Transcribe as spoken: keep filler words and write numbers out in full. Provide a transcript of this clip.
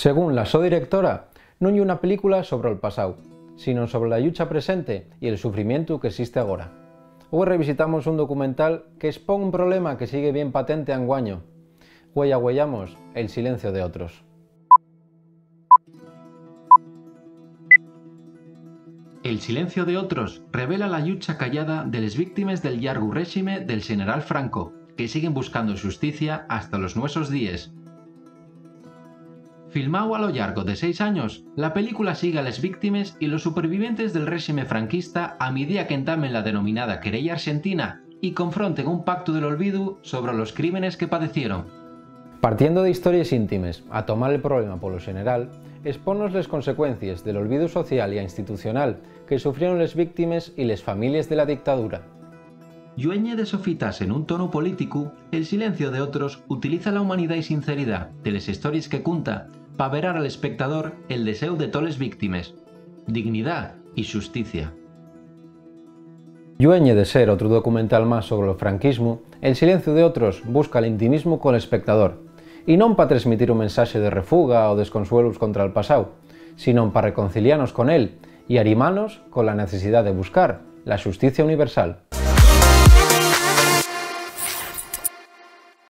Según la so directora, nun ye una película sobre'l pasáu, sinón sobre la llucha presente y el sufrimientu qu'esiste agora. Hue revisitamos un documental qu'espón un problema que sigue bien patente anguaño. Güei agüeyamos El silencio de otros. El silencio de otros revela la llucha callada de les víctimes del llargu réxime del xeneral Franco, que siguen buscando xusticia hasta los nuesos díes. Filmao a lo llargo de seis años, la película sigue a les víctimes y los supervivientes del réxime franquista a midía qu'entamen la denominada querella arxentina y confronten un pactu del olvidu sobre los crímenes que padecieron. Partiendo de histories íntimes a tomar el problema polo xeneral, esponnos les consecuencies del olvidu social y institucional que sufrieron les víctimes y les families de la dictadura. Llueñe de sofitase nun tonu políticu, El silencio de otros utiliza la humanidá y sinceridá de les histories que cunta p'averar al espectador el deséu de toles víctimes, dignidá y xusticia. Llueñe de ser otru documental más sobre lo franquismu, El silencio de otros busca l'intimismu col espectador, y non pa tresmitir un mensaxe de refuga o desconsuelu contra'l pasáu, sinón pa reconcilianos con él y arimanos cola necesidá de buscar la xusticia universal.